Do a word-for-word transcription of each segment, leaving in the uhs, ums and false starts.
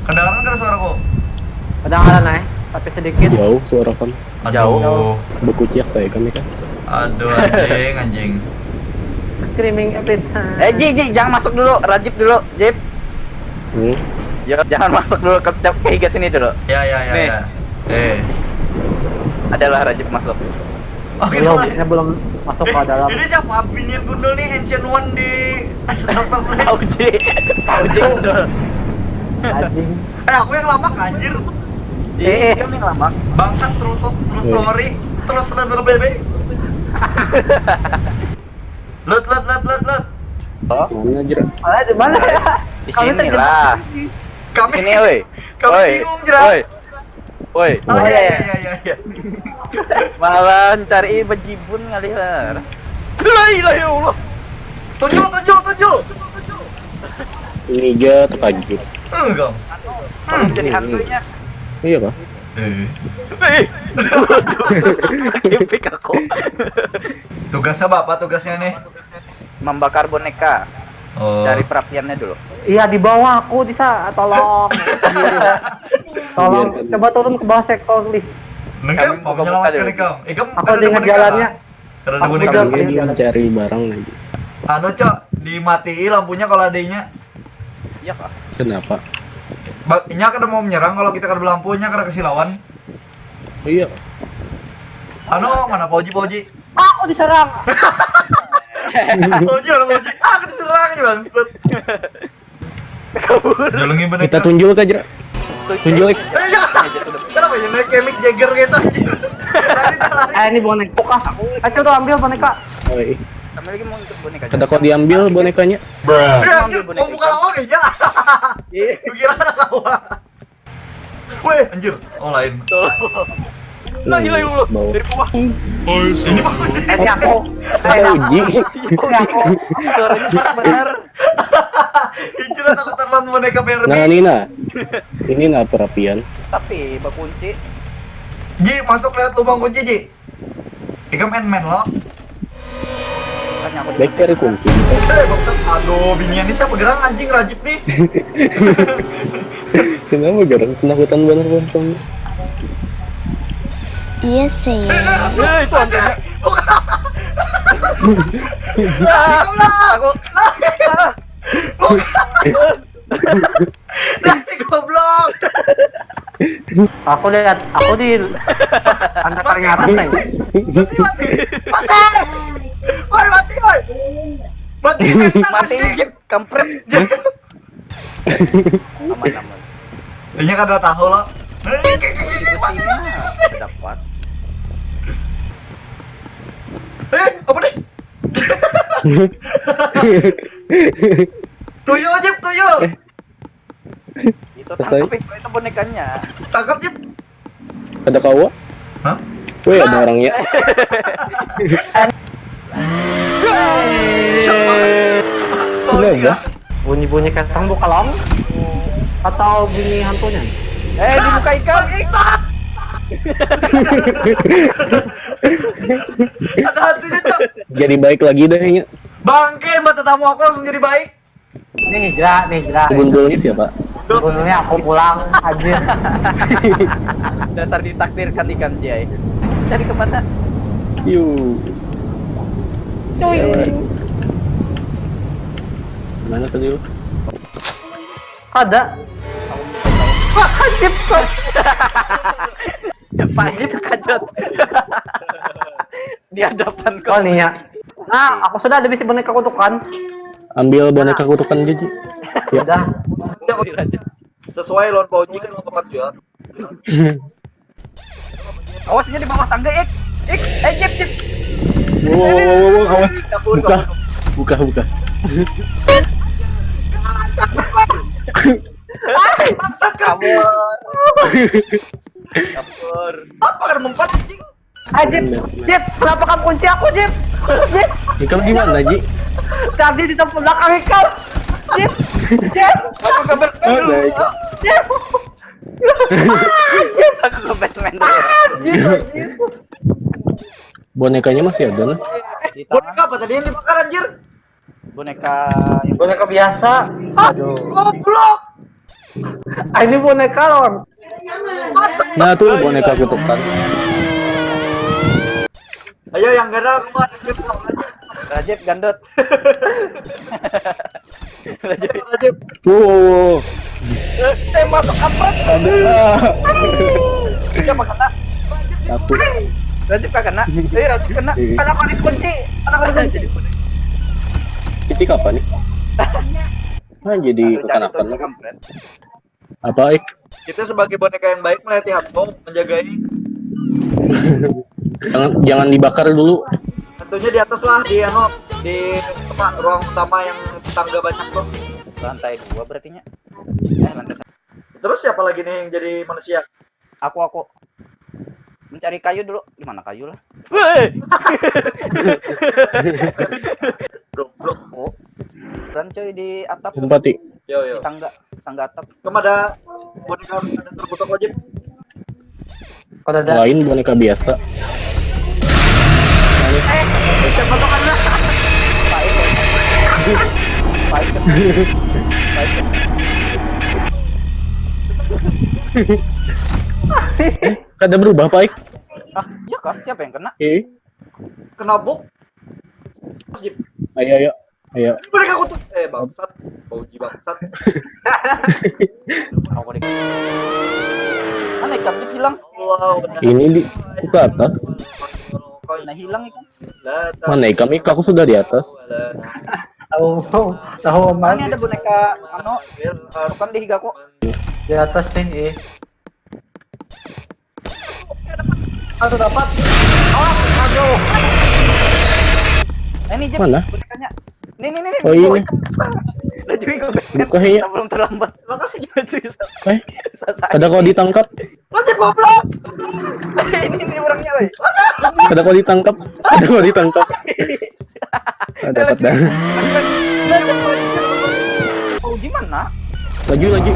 Kedengaran kada suaraku? Kedengaran, eh, tapi sedikit. Jauh suara kan. Aduh. Bekuciak kayak kami kan. Aduh, anjing, anjing. Screaming every time. Eh, Ji, Ji, jangan masuk dulu, Rajib dulu, Jib. Hmm. Ya, jangan masuk dulu ke, ke higa sini dulu. Ya, ya, ya, Nih. Ya. Eh. Adalah Rajib masuk. Oke, Belum, teman. Ini belum masuk ke dalam. Ini siapa? Binian gundul nih, Ancient One di Doctor Strange. Auji, Auji gundul. Anjing. Eh, aku yang lama, anjir. Iya, kamu yang lama. Bangsat, true talk, true story, terus letter baby. Lut, lut, lut, lut, lut. Mana aja? Ah, di mana ya? Di Kami sini terjebak lah. di sini. Di Kami, sini, woi. kami Woi. Bingung, Jera. Woi. Woi. Oh, Oh, iya, iya, iya, iya, iya, iya. Malah cari bejibun ngalih lah. La ilaha illallah. Tunjul, tunjul, tunjul. Ini aja terkajut. Enggak. Kalau jadi hantunya. Iya kah? Eh. Eh. Waduh. Kepik aku. Tugasnya bapak, tugasnya nih. Membakar boneka. Oh. Cari perapiannya dulu. Iya, di bawah aku, Disa, tolong. Tolong, coba turun ke bawah sektor, please. Enggak, Kami mau buka-buka menyelamatkan dulu. Ikam. Ikam Aku kada ada ingat boneka jalannya. kah? Kada ada Aku boneka. udah Kami mencari barang lagi. Anu, Cok, dimati lampunya kalau adanya. Iya kah? Kenapa? Ba- Nya kada mau menyerang kalau kita kada belampu, nya kada kasih lawan. Iya. Anu, mana Pauji, Pauji? Aku diserang. Pauji, orang Pauji. Ah, aku diserang aja, bangsat. Jalannya bener. Kita tunjul aja. Tunjul. Eh, ya. Kenapa ya naik kemik Jagger gitu, anjir? Lari, dah, lari. Eh, ini boneka. Ayo tuh, ambil boneka. Oi. Kami lagi mau ikut boneka. Kada kau diambil bonekanya. Ya, Ambil anjir, boneka mau buka lawak ya? Iya. Kira ada lawak. Weh, anjir. Oh, lain. Nah, hilang dulu. Bau. Dari bawah. Ini mah Eh, ini aku. Eh, ini aku. Uji. Ini aku. Suaranya pas benar. Anjir, aku taruhan boneka Barbie. Nah, ini nah. Ini nah perapian. Tapi bakunci. Ji, masuk lewat lubang kunci, Ji. Ikam Ant-Man lo. Tanya aku Baik dari kunci. Eh, bangsat. Aduh, binian ini siapa gerang, anjing, Rajib nih. Kenapa garang penakutan banget bantong? Iya sih. Eh, itu hantunya. Aku. Nanti goblok. Aku lihat, aku di antara ternyata nih. Mati, mati. Mati. Woi, mati, woi. Mati, Mati, Jip, kampret. Aman, aman. Dia kada tahu lo. Di sini mah dapat. Eh, apa nih? Tuyul, Jip, tuyul. Itu tangkap itu, itu bonekanya. Tangkap, Jip. Ada kawa? Hah? Weh, ada orangnya. Siapa? Kenapa? Bunyi-bunyi kentang buka lawang atau bunyi hantunya? Eh, dibuka ikan. Ada hantunya, Cok. Jadi baik lagi deh kayaknya. Bangke, mata tamu aku langsung jadi baik. Nih, Jera, nih, Jera. Gundulnya siapa? Gundulnya aku pulang, anjir. Dasar ditakdirkan ikan, Jai. Cari kemana? Yuk. Cuy. Mana tadi lu? Ada. Wah, anjir, kok. Pagi terkejut. Di hadapan Oh, nih ya. Nah, aku sudah ada bisi boneka kutukan. Ambil boneka kutukan aja, Ji. Ya. Udah. Sesuai lawan Pauji kan kutukan juga. Awas, dia di bawah tangga, Ik. Ik, eh, Jip, Jip. Wow, wow, wow, wow, awas. Kabur, Buka. kabur. Buka, buka. Bangsat, kabur. Kabur. Apa kada mempan, anjing? Ah, Jip, Jip, kenapa kamu kunci aku, Jip? Jip, Ikam di mana, Ji? Tadi di tempat belakang ikam. Jip, Jip, Oh, baik. Jip. Aku ke basement dulu. Jip, Jip. Bonekanya masih ada, nah. Di Boneka tangan apa tadi yang dibakar, anjir? boneka yang Boneka biasa. Aduh. Goblok. Ah, ini boneka lawan. Nah, tuh boneka kutukan. Ayo yang ganda keluar. Rajib gandut. Rajib. Rajib. Wow. Eh, masuk apa? Ada. Siapa kena? Aku. Rajib kah kena? Eh, Rajib kena. Kenapa dikunci? Kenapa dikunci? Ini apa nih? Nah, jadi kekanakan. Apa, Ik? Kita sebagai boneka yang baik melihati hantu, menjagai. Jangan jangan dibakar dulu. Hantunya di atas lah, di anu, di apa, ruang utama yang tangga banyak tuh. Lantai dua berarti nya. Eh, lantai satu. Terus siapa lagi nih yang jadi manusia? Aku aku mencari kayu dulu. Di mana kayu lah? Weh! Goblok. Oh. Dan coy di atap, Umpat, Ik. Yo yo. Di tangga, tangga atap. Kemana boneka ada terkutuk wajib? Kau ada Lain boneka biasa. Baik. Baik. Baik. Kada berubah, Pak, Ik. Ah, iya kah? Siapa yang kena? Eh, Kena buk. Wajib. Ayo, ayo, ayo. Boneka kutuk. Eh bangsat. Bauji bangsat. Aku di. Mana ikan hilang? Allah udah. Ini di ke atas. Nah, hilang ikan. Lah, tak Mana ikam, Ik? Aku sudah di atas. Tahu, tahu Mana amat ada boneka anu bukan di higaku. Di atas nih, eh. Aduh, dapat. Awas, aduh. Eh, ini Jep, Mana? Bonekanya. Nih, nih, nih, nih. Oh, ini. Laju ikut, guys. Buka, ya. Belum terlambat. Makasih. Laju bisa. Eh, Selesai. Kada kau ditangkap. Wajib goblok. Ini, ini orangnya, woi. Kada kau ditangkap. Kada kau ditangkap. Ah, dapat dah. Oh, gimana? Laju lagi.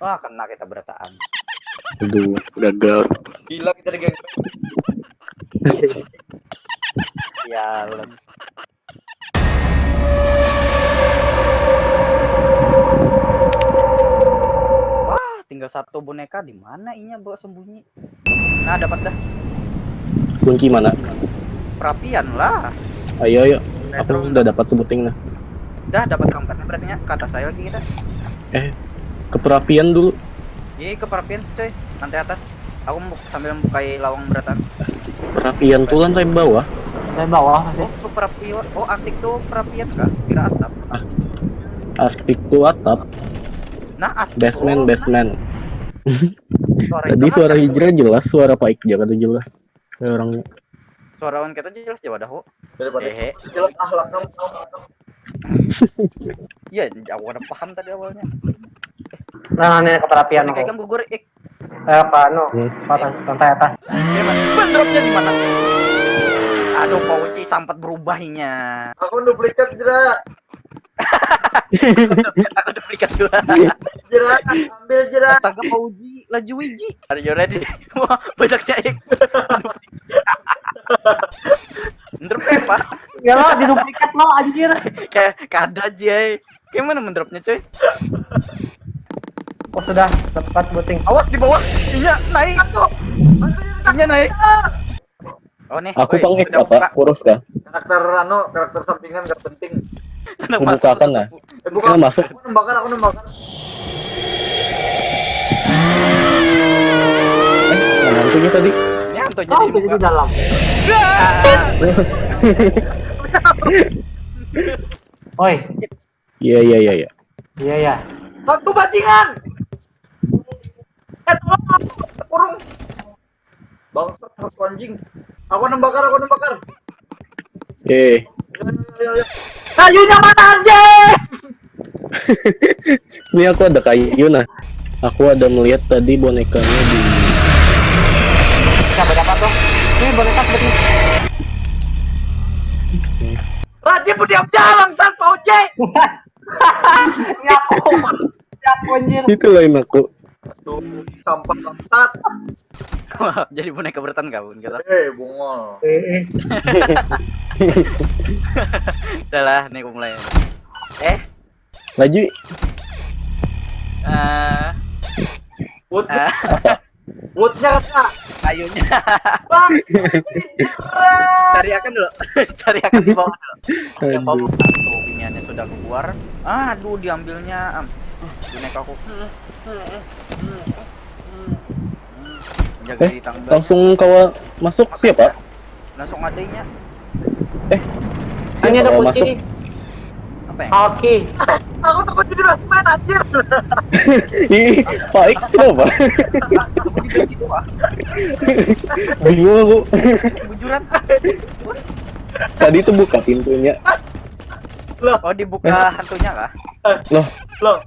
Wah, kena kita berataan. Aduh, gagal. Gila kita di geng. Ya, belum. Wah, tinggal satu boneka, di mana inya bawa sembunyi? Nah, dapat dah. Kunci mana? Perapian lah. Ayo, ayo. Aku sudah dapat sebuting nah. Dah dapat keempatnya berarti nya. Ke atas aja lagi kita. Eh, ke perapian dulu. Iya, ke perapian, coy. Lantai atas. Aku mau sambil membukai lawang beratan. Perapian tuh lantai bawah. Dari bawah masih. Oh, ke perapian. Oh, atik tuh perapian kah? Kira atap. Atik tuh atap. Nah, atik. Basement, Oh, basement. suara Tadi itu suara kan Hijrah jelas, suara Pak Iqbal kada jelas. Kayak orangnya. Suara lawan kita jelas jawab dah. Daripada Hehe. jelas ahlak kamu. Iya, aku udah paham tadi awalnya. Nah, ini ke perapian Ini aku. kayak gugur, ik. Eh, apa anu? Hmm. Atas, lantai atas. Iya, Mas. Ban dropnya di mana? Aduh, Pak Uci sampat berubahnya. Aku duplikat jera. Aku duplikat dulu. Jera, ambil jera. Astaga, Pak Uji, laju Iji. Are you ready? Wah, banyak cair. Menurut apa? Ya lo, diduplikat lo, anjir. Kayak kada aja. Kayak mana mendropnya, coy? Oh, sudah, dapat buting. Awas di bawah. Inya naik. Inya naik. Oh, nih. Aku Woi, pangit udah apa? Buka. Kurus kah? Karakter anu, karakter sampingan gak penting. Udah Membukakan masuk. Lah. Eh bukan, Masuk. Aku nembakar, aku nembakar. Eh, mana hantunya tadi? Ini hantu Oh, jadi jadi di buka. Dalam. Oi, Iya, iya, iya, iya. Iya ya. Hantu bajingan. Eh tolong aku kurung. Bangsat hantu anjing. Aku nembakar, aku nembakar. Eh, Ayo, ayo, ayo. Kayunya mana anjing? Ini aku ada kayu nah. Aku ada melihat tadi bonekanya di Siapa dapat tuh? Ini boneka seperti Rajin pun diam jalan, San Pauce. Ini aku. Ini aku anjir. Itu lain aku. Aduh, sampah bangsat. Jadi boneka bertan kau gitu. Eh, bungol. Eh, eh. Udah lah, nih aku mulai. Eh, Laju. eh, Wood, eh, woodnya kena. Kayunya. Bang, Cari akan dulu. Cari akan di bawah dulu. Yang bawah. Aduh. Tuh, biniannya sudah keluar. Aduh, diambilnya. Am. Boneka aku. Jaga Eh, di tangga. Langsung kawa masuk siapa? Langsung adanya. Eh, Ini siapa ada kawa kunci masuk? Nih. Apa ya? Oke. Aku takut jadi last man anjir. Ih, Faik kenapa? Aku diganti dua. Bingung aku. Bujuran. Tadi tuh buka pintunya. Oh, dibuka hantunya kah? Loh, Loh,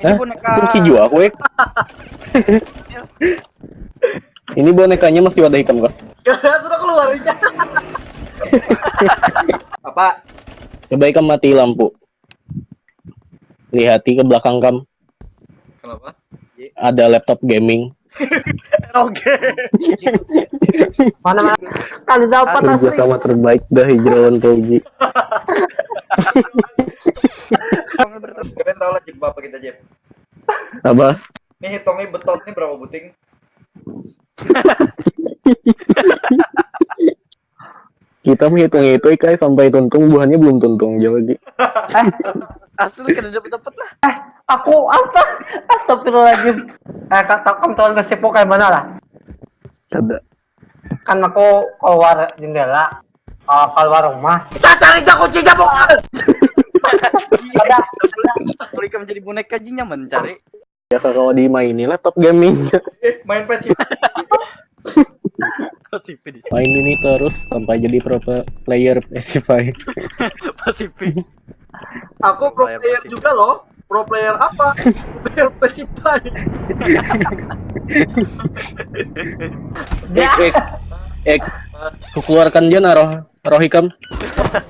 Ini Hah? Boneka. Kunci juga aku, Ek. Ini bonekanya masih wadah hitam kah? Sudah keluar ini. Apa? Coba ikam mati lampu. Lihati ke belakang kam. Kenapa? Ada laptop gaming. Oke. Mana mana? Kada dapat Kerja asli. Sama terbaik dah hijrah lawan Fauji. Kalian tahu lah Jep apa kita Jep? Apa? Nih hitungnya betot nih berapa buting? Kita menghitung itu ikai sampai tuntung buahnya belum tuntung jauh lagi. Asli kada dapat dapat lah. Aku apa? Astagfirullahaladzim. Eh, kata kontrol nasibku kayak mana lah? Ada. Kan aku keluar jendela, eh, keluar rumah. Bisa cari aja kuncinya bungol. Ada. Kalau ikam jadi boneka aja nyaman cari. Ya kalau dimaini laptop gaming. Eh, main P C. Pasifi di Main ini terus sampai jadi pro player P C five. Pasifi. Aku pro Player player P C. Juga loh. Pro player apa? Player P C five. Ek, ek, ek. Kukeluarkan je nah roh, roh ikam.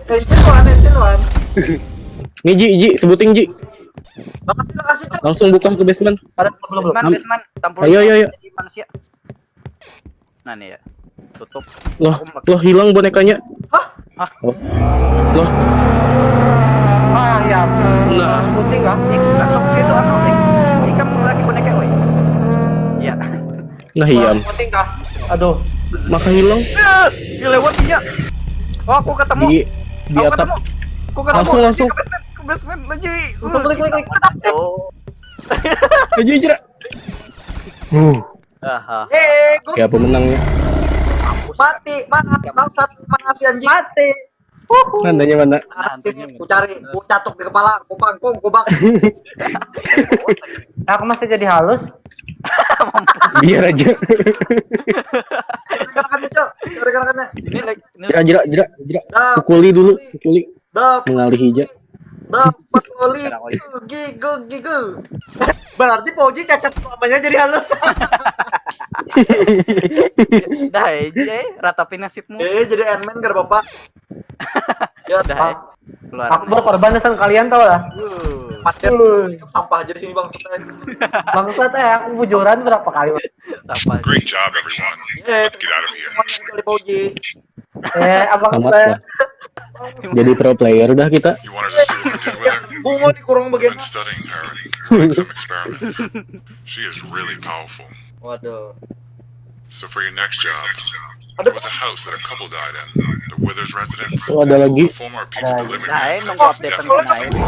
Engine one, engine one. Nih Ji, Ji, sebuting Ji. Makasih, makasih. Cok. Langsung buka ke basement. Ada belum belum. Basement, basement, tampul. Ayo, ayo, ayo. Jadi manusia. Nah nih ya. Tutup. Loh, Aku mak- loh hilang bonekanya. Hah? Oh. Loh, Ah ya. nah, Pusing kah? Eh, langsung itu anu, eh, ikam lagi boneka, oi. Ya. Nah iya, Pusing kah? Aduh. Maka hilang. Dia lewat dia. Oh, aku ketemu. Di di Aku atap. Ketemu. Aku ketemu. Langsung, langsung. Ke basement, ke basement lagi. Langsung klik, klik, klik. Oh. Aja aja. Uh, Aha. Eh, gue siapa menangnya? Mati, mana? Bangsat, mana si anjing? Mati. Nandanya mana? Mana sih? Ku cari, ku catuk di kepala, ku pangkung, ku bak. Aku masih jadi halus. Biar aja. Cari gerakannya, Cok. Cari gerakannya. Ini lagi ini Jerak, jerak, jerak, jerak. Dah, Pukuli dulu, pukuli. Dah, Mengalihi aja. dah, empat kali. Gigu, gigu. Berarti Fauji cacat selamanya jadi halus. Dah aja, eh, ratapi nasibmu. Eh, jadi Ant-Man gak ada bapak. Ya, Dah, eh. Keluar. Aku berkorban dengan kalian tau lah. Uh, Pacar Uh, sampah aja di sini bang. Bangsat eh, aku bujuran berapa kali. Sampah. Great job, everyone. Eh, Let's get out of here. Semuanya kali Fauji. Eh, abang Amat saya. Lah. Jadi pro player udah kita. You wanted to see what we did with her? Bungo dikurung We've bagian. Been studying her, doing some experiments. She is really powerful. Waduh. So for your next job, Ada it was a house that a couple died in. The Withers residence. Oh, ada lagi. A former pizza delivery Nah, man eh, says nunggu he's update definitely tentang something.